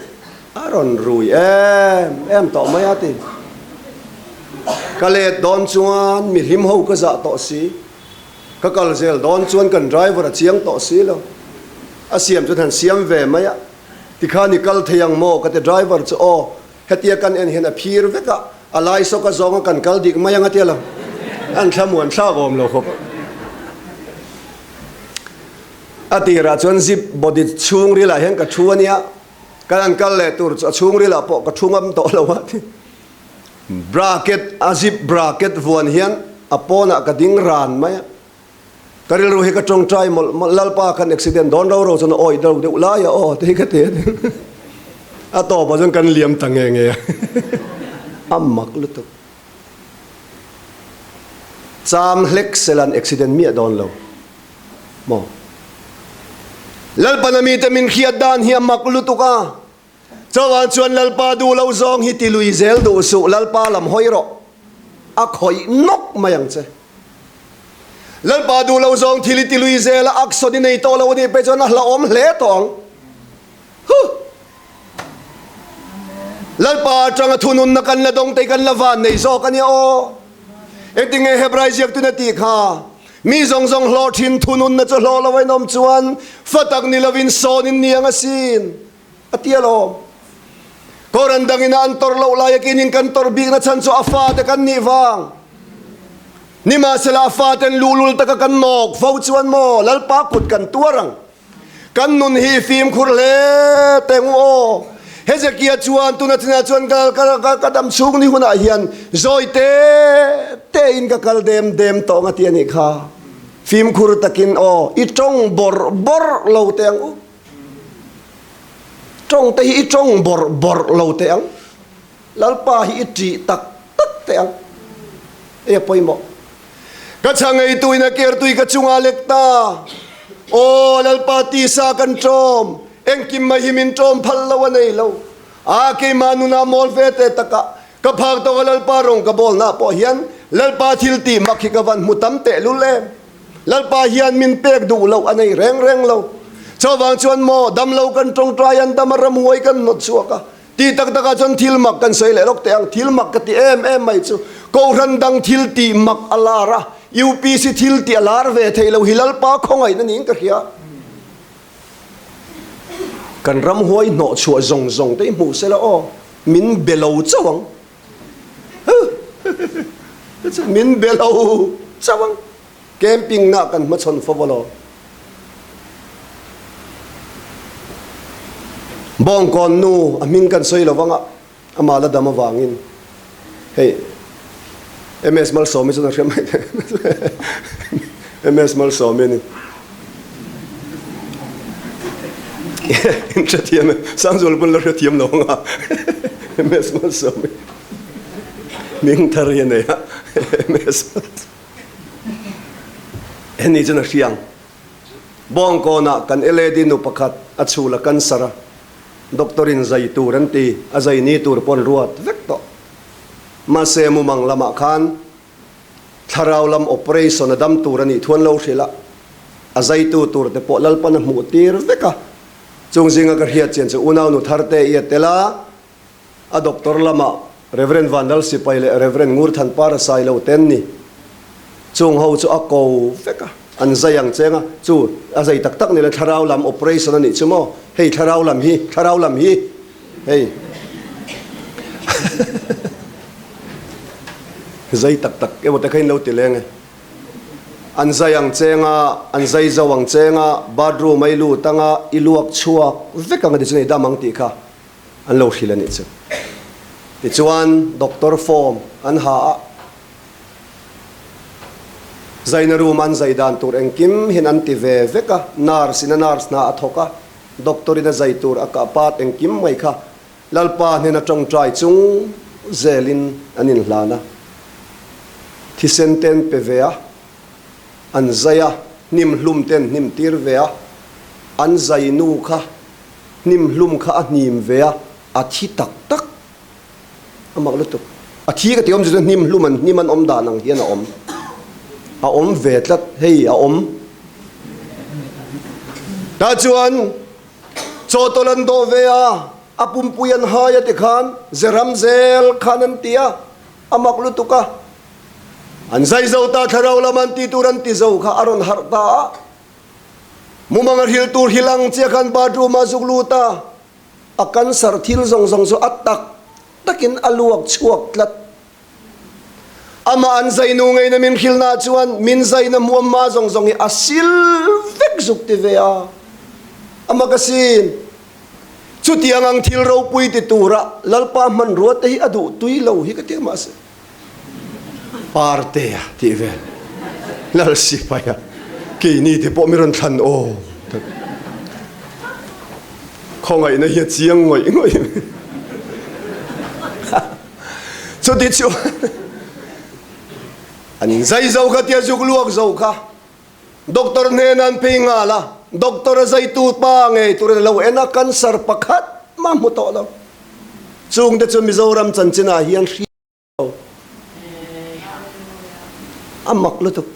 a rawn rui em em tawh mai a ti. Ka let dawn chuan mi hlim ho ka zah tawh si, ka kal zel dawn chuan kan driver a chiang tawh si lo, a siam chuan han siam ve mai a, tikhan i kal thei ang maw ka ti driver chu aw Hetia kan en hian a phir vek a, a lai sawk a zawng a kan kal dik mai ang a tia lo. An thlamuan thlak awm lo khawp. A tirah chuan zip body chhungril ah hian ka thu a nia, kan an kal leh tur chu a chhungril ah pawh ka thu ngam tawh lo a ti. Bracket a zip bracket vuan hian a pawnah ka ding ran mai a. Ka rilru hi ka tawngtai mawlh mawlh, Lalpa khan accident dawn ro ro chuan a awih deuh deuh lai a aw tih hi ka ti a ni. A tawpah chuan kan liam ta nge nge a, a mak lutuk. Cham hlek sela an accident miah dawn lo maw? Lalpan a mite min hriat dan hi a mak lutuk a, chuvang chuan Lalpa duh lo zawng hi ti lui zel duh suh, Lalpa lam hawi rawh, a khawih nawk mai ang che. Lalpa duh lo zawng thil i ti lui zel a, action i nei tawh lo a nih pei chuan a hlauhawm hle tawh ang. Huh! Lalpa atanga thununna kan la dawng tei kan la van nei zawk a nia aw. Engtinge Hebrai ziaktun a tih kha? Mi zawng zawng hlawh thin thununna chu hlawh lo a inawm chuan fa tak ni lovin sawn in ni ang asin. A ti alawm. Koran dangin a an tawrh loh lai akin in kan tawrh bikna chhan chu a fate kan nih vang. Nimahsela a faten luhlul taka kan nawk fo chuan maw Lalpa kut kan tuar ang. Kan nun hi fimkhur hle teng u aw. Hezekia chuan tuna chinah chuan ka ka ka dam chhung ni hunah hian zawi te te in ka kal dem dem tawh ang a ti a nih kha. Fimkhur takin aw i tawng bawrh bawrh lo teh ang u. Tawng te hi i tawng bawrh bawrh lo teh ang. Lalpa hi i ṭih tak tak teh ang. Ei a pawimawh. Ka chhang ei tuin a ker tui ka chungah lek ta. Aw Lalpa tisa kan ṭawm, engkim mai hi min ṭawm phal lo a nei lo. A keimah nunah mawl ve te takah ka phak tawk a Lalpa rawng ka bawlna pawh hian Lalpa thil tih mak hi ka van hmu tam tehlul em. Lalpa hian min pek duh loh a nei reng reng lo. Chuvang chuan maw, damlo kan tawngtai an dam a, ramhuai kan hnawt chhuak a. Ti tak takah chuan thil mak kan sawi leh lawk teh ang. Thil mak ka ti em em mai chu, Kohhran dang thil tih mak a lar a, UPC thil tih a lar ve thei lo hi Lalpa khawngaihna niin ka hria. Kan ramhuai hnawh chhuah zawng zawng te hi hmuh sela aw, min be lo chauh ang. Min be lo chauh ang. Camping na kan hmachhawn fo lo. Bawngkawn nu a hming kan sawi lo vanga amah la dam avangin hei MS Malsawmi chuan a hria mai thei. MS Malsawmi a ni. In hrethiam e, Sangzuala pawn la hrethiam lo anga MS Malsawmi hming thar hi a nei a MS Malsawmi. Heni chuan a hriang. Bawngkawnah kan LAD nu pakhat a chhul a cancer a, doctor in zai tur an ti, a zai ni tur pawh an ruat vek tawh. Mahse mumang lamah khan thlarau lam operation a dam tur a nih thu an lo hrilh a, A zaitu tur te pawh Lalpan a hmuh tir vek a. Chung zinga ka hriat chian chu unaunu Tharte i a tel a, a doctor lamah Rev. Vanlal Sipai leh Rev. Ngurthan Para Sailo te an ni. Chung ho chu a ko vek a, an zai ang cheng a, chu a zai tak tak ni le thlarau lam operation a nih chu maw, hei thlarau lam hi, thlarau lam hi, hei zai tak tak emaw te kha in lo ti leng e. An zai ang cheng a, an zai zo ang cheng a, bathroom a i lut ang a, i luak chhuak vek ang a ti chu nei dam ang tih kha an lo hrilh a nih chu. Tichuan doctor form an ha a, zaina room an zai dan tur engkim hian an ti ve vek a, nurse in a nurse hna a thawk a, doctor in a zai tur a kah pat engkim mai kha Lalpa hnena tawngtai chung zelin an inhlan a, thisen te an pe ve a, an zai a, hnim hlum te an hnim tir ve a, an zai nu kha hnim hlum kha a hnim ve a, a thi tak tak. A mak lutuk. A thi ka ti awm chu chu hnim hlum an hnim an awm dan ang hian a awm. A awm ve tlat, hei a awm. Tah chuan Chawtawl an dawh ve a, a pumpui an hai a tikhan Zeram zel khan an ti a, a mak lutuk a. An zai zo ta thlarau lam an ti tur an ti zo kha a rawn harh ta a. Mumang a hril tur hi lang chiah khan bathroom ah zuk lut a, a cancer thil zawng zawng chu a tak takin a luak chhuak tlat. Amah an zainu ngeina min hrilhna chuan min zaina hmuamma zawng zawng hi a sil vek zuk ti ve a. A magazine, Chutiang ang thil ropui ti tura Lalpa hmanrua te hi a duh tui lo hi ka ti a mahse Partea tih vel Lal sipaia keini te pawh mi rawn thlan aw khawngaihna hi a chiang ngawih ngawih. Chuti chu an inzai zo kha tia zuk luak zo kha doctor hnena an phei nghal a, doctor a zaitu pa ngei turin a lo en a, cancer pakhat mah hmu tawh lo. Chungte chu Mizoram chanchinah hian hriat lo. A mak lutuk.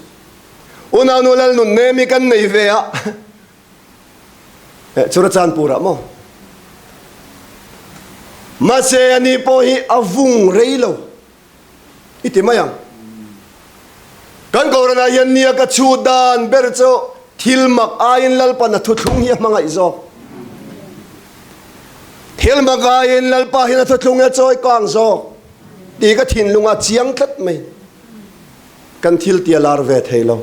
Unaunu Lalnun nemi kan nei ve a. Eh, Churachandpur ah maw? Mahse ani pawh hi a vung rei lo i ti mai ang. Kan Kohhranah hian nia ka chhut dan ber chu thil mak aiin Lalpan a thuthlung hi a hmangaih zawk. Thil mak aiin Lalpa hian a thuthlung hi a chawi kang zawk tih ka thinlungah chiang tlat mai. Kan thil ti a lar ve thei lo.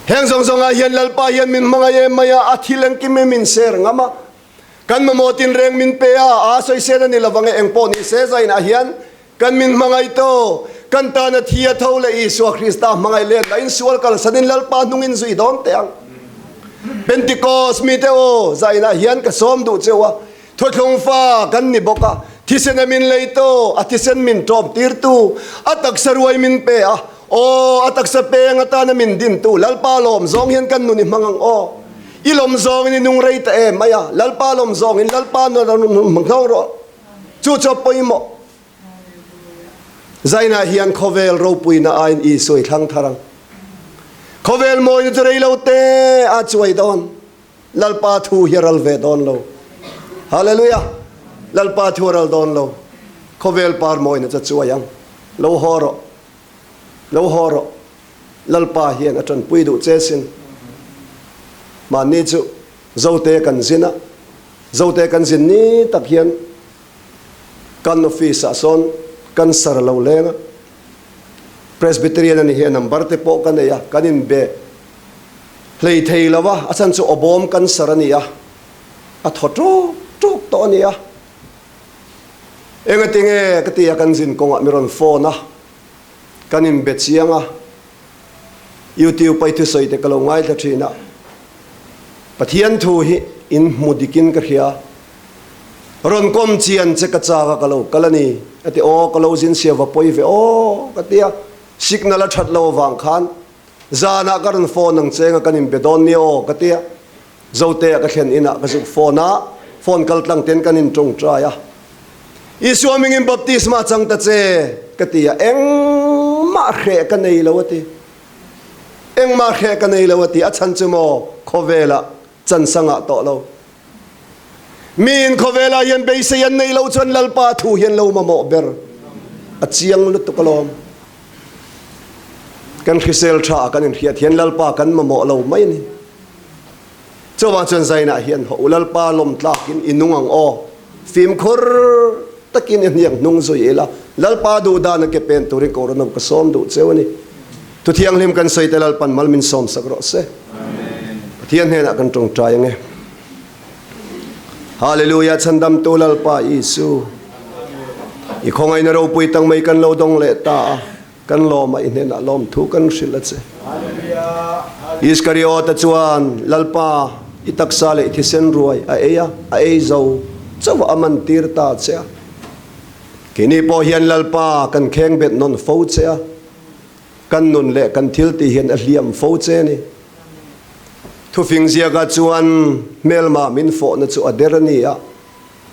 Heng zawng zawngah hian Lalpa hian min hmangaih em mai a, a thil engkim hi min ser ngam a. Kan mamawh tinreng min pe a, a sawisel a ni lovang e, engpawh ni se zainah hian kan min hmangaih to. Kan tana thi a tho leh Isua Krista hmangaih let lah in sual kalsanin Lalpa hnungin zui dawn teh ang. Pentikos mite aw, zainah hian ka sawm duh cheu a, Thuthlung fa kan ni bawk a, thisen a min lei to, a thisen min tawp tirtu, a taksa ruai min pe a, aw, a taksa peng atana min dintu Lalpa lawm zawng hian kan nun i hmang ang aw. I lawm zawngin i nung rei ta em mai a, Lalpa lawm zawngin Lalpa nun a hmang rawh. Chu chu a pawimawh. Zainah hian khawvel ropuina aiin Isua i thlang thar ang. Khawvel mawina chu rei lo te a chuai dawn. Lalpa thu hi a ral ve dawn lo. Hallelujah! Lalpa thu a ral dawn lo. Khawvel par mawina chu chuai ang. Lo haw rawh. Lo haw rawh. Lalpa hian a tanpui duh che sin. Mahni chu Zote kan zin a, Zote kan zin ni tak hian kan office ah sawn cancer a lo leng a. Presbyterian a ni hi a number te pawh ka nei a, kan inbe. Hlei thei lo a, a chhan chu awbawm cancer a ni a, a thaw ṭawk ṭawk tawh a ni a. Engati nge ka ti a, kan zin kawngah mi rawn phone a, kan inbe chiang a, YouTube a i thusawi te ka lo ngaithla ṭhin a, Pathian thu hi in hmu dikin ka hria, rawn kawm chian che ka chak a ka lo kal a ni, a ti, aw ka lo zin sia va pawi ve aw ka ti a, signal a ṭhat lo avang khan Zanah ka rawn phone ang che nga kan inbe dawn nia aw ka ti a, Zote ah ka thlen inah ka zuk phone a, phone kal tlang ten kan intawngtai a. Isua mingin baptisma chang ta che ka ti a, engmah hreh ka nei lo a ti. Engmah hreh ka nei lo a ti. A chhan chu maw khawvelah chan sangah tawh lo. Miin khawvelah hian beisei an neih loh chuan Lalpa thu hian lo mamawh ber a chiang lutuk alawm. Kan hrisel tha ah kan inhriat hian Lalpa kan mamawh lo mai a ni. Chuvang chuan Zainah hian haw u Lalpa lawm tlakin i nung ang aw. Fimkhur takin i hniak hnung zui ila Lalpa duh dan a ke pen turin Kohhran ho ka sawm duh cheu a ni. Thu thianghlim kan sawi te Lalpan mal min sawm sak rawh se. Pathian hnenah kan tawngtai ange. Hallelujah Chhandamtu Lalpa Isu i khawngaihna ropui tang mai kan lo dawng leh ta a kan lawm a i hnenah lawm thu kan hrilh a che. Iskariota chuan Lalpa i taksa leh i thisen ruai a ei a, a ei zo chauh a man tir ta che a. Keini pawh hian Lalpa kan kheng bet nawn fo che a, kan nun leh kan thil tih hian a hliam fo che a ni. Thufing ziakah chuan hmelma min fawhna chu a der a ni a,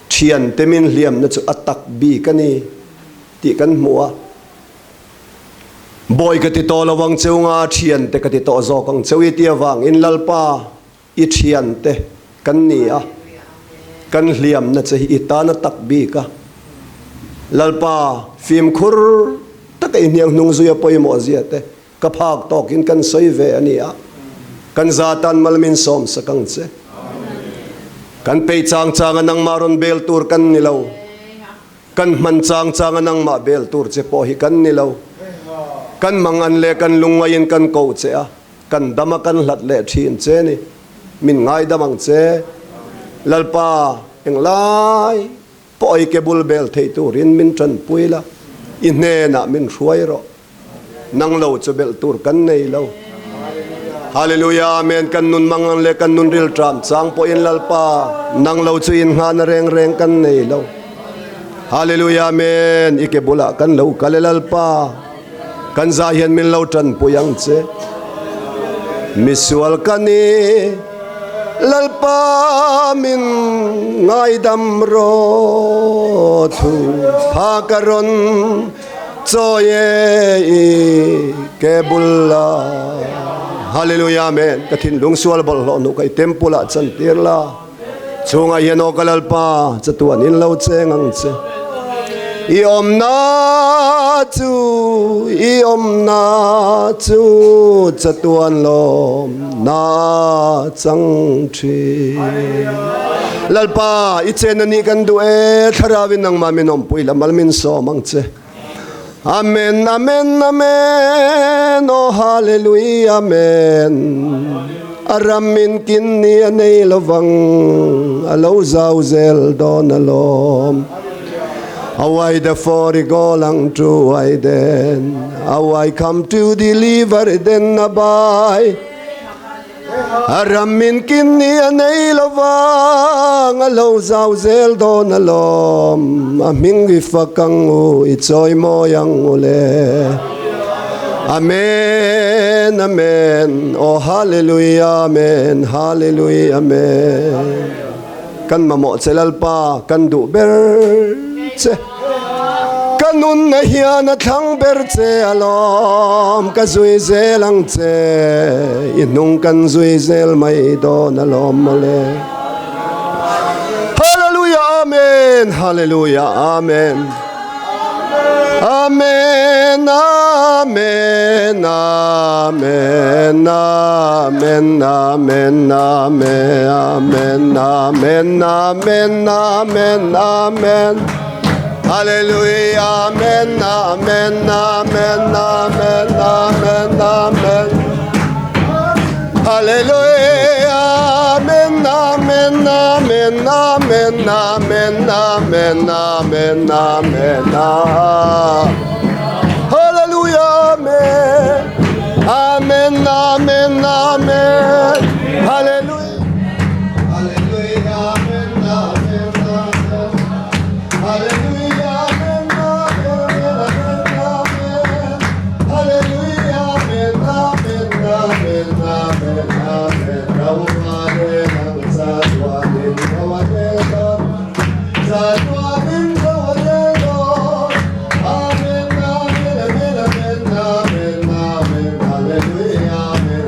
thiante min hliamna chu a tak bik a ni tih kan hmu a. Bawi ka ti tawh lo ang cheu nga, thiante ka ti tawh zawk ang cheu i ti avangin Lalpa i thiante kan ni a, kan hliamna che hi i tan a tak bik a. Lalpa fimkhur taka i hniang hnung zui a pawimawh zia te Ka phak tawkin kan sawi ve a ni a, kan za tan mal min sawm sak ang che. Kan pei chang changa nangmah rawn bel tur kan ni lo, kan hman chang changa nangmah bel tur che pawh hi kan ni lo. Kan mangan leh kan lungngaiin kan ko che a, kan dam a kan hlat leh thin che ni. Min ngaidam ang che. Lalpa, englai pawh i ke bul bel thei turin min tanpui la, i hnenah min hruai rawh. Nang lo chu belh tur kan nei lo. Hallelujah Amen Kan nun mangang leh kan nun rilṭam chang pawhin Lalpa nang lo chu inngahna reng reng kan nei lo. Hallelujah Amen I ke bulah kan lo kal e Lalpa kan zah hian min lo ṭanpui ang che. Misual ka ni Lalpa min ngaidam rawh thu pha ka rawn Chawi e i ke bul la. Hallelujah Amen Ka thinlung sual bawlhhlawh hnuh ka i temple ah chan tir la. Chhungah hian aw ka Lalpa chatuan in lo cheng ang che. I awmna chu i awmna chu chatuan lawm na chang thin. Lalpa i chen a nih kan duh e thlarauin nangmah min awmpui la mal min sawm ang che. Amen Amen Amen Aw Hallelujah Amen A ram in kin ni a nei lovang a lo zau zel dawn alawm Awai the for i goal ang to I den Awai come to deliver den abai A ram min kin ni a nei lo vang, a lo zau zel dawn alawm, a hming i fak ang u, i chawi mawi ang u le. Amen, Amen, aw Hallelujah, Amen, Hallelujah, Amen. Kan mamawh che Lalpa, kan duh ber che. Ka nunna hian a thlang ber che alawm, ka zui zel ang che, i hnung kan zui zel mai dawn alawm mawle. Hallelujah Amen Hallelujah Amen Amen Amen Amen Amen Amen Amen Amen Amen Amen Amen Amen Hallelujah Amen Amen Amen Amen Amen Amen Hallelujah Amen Amen Amen Amen Amen Amen Amen Amen Hallelujah Amen Amen Amen Amen Hallelujah Hallelujah Amen Amen Amen Hallelujah Amen Amen Amen Amen Hallelujah Amen Amen Amen Amen Amen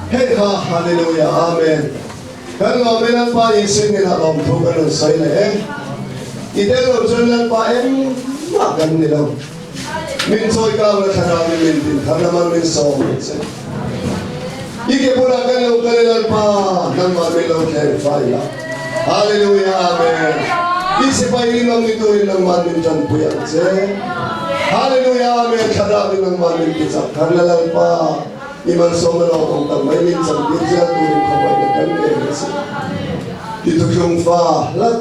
Hei ha Hallelujah Amen Kan lawm e Lalpa Isua hnenah lawmthu kan rawn sawi leh e. I tel lo chuan Lalpa engmah kan ni lo. Min chawi kang la thlarau in min din thar la man min sawm ang che. I ke bulah kan lo kal e Lalpa nangmah min lo thleng fai la. Hallelujah Amen. I sipai rinawm ni turin nangmah min tanpui ang che. Hallelujah Amen thlarau in nangmah min ti chak thar la Lalpa. I malsawm a lawm awm tak mai min changtir zel turin khawpaina kan ngei a si. I thuthlung fa hlat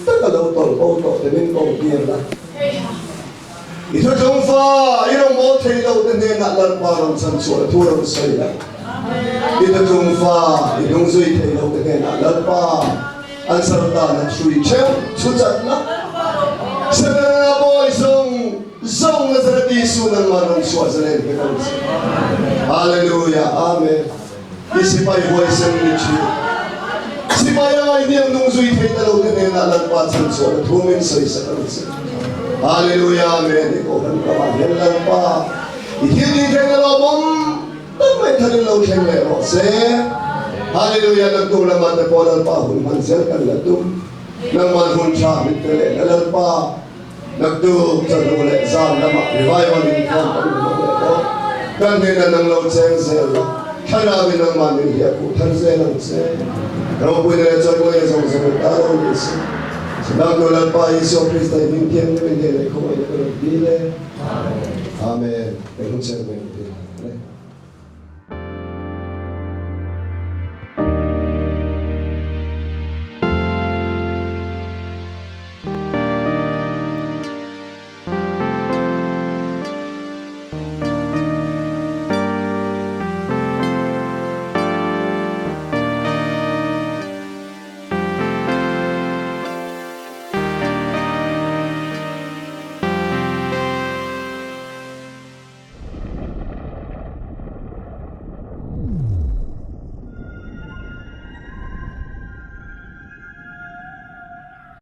tak a lo tawlh bo tawh te min ko tir la. I thuthlung fa i rawngbâwl thei lo te hnenah Lalpa rawn chhan chhuah thu rawn sawi la. I thuthlung fa i hnungzui thei lo te hnenah Lalpa an sar dan an hrui theuh chu chat la. Setana bawi zawng. Zawng Nazareth Isu nangmah rawn chhuah zalen vek ang che. Hallelujah Amen. I sipai huaisen ni thin. Sipai a ngaihniam nung zui thei ta lo te hnenah Lalpa chhan chhuahna thu min sawi sak ang che. Hallelujah Amen. I kohhran ramah hian Lalpa i thil tih theihna lawmawm tak mai tharin lo thleng leh rawh se. Hallelujah Naktuk lamah te pawh Lalpa hun hman zel kan la tum. Nangman hun tha min pe leh na Lalpa. Naktuk chawhnu leh zan lamah revival inkhawm kan hmu leh bawk. Kan hnenah nang lo cheng zel la, thlarau in nangmah min hi a khuh thar zel ang che. Ropuina leh chawimawina zawng zawng in ta lo ni se. Naktuk Lalpa Isua Krista i hming thianghlim in hnenah i khawngaihna ka rawn dil e. Amen. Kan hun cheng mai ang.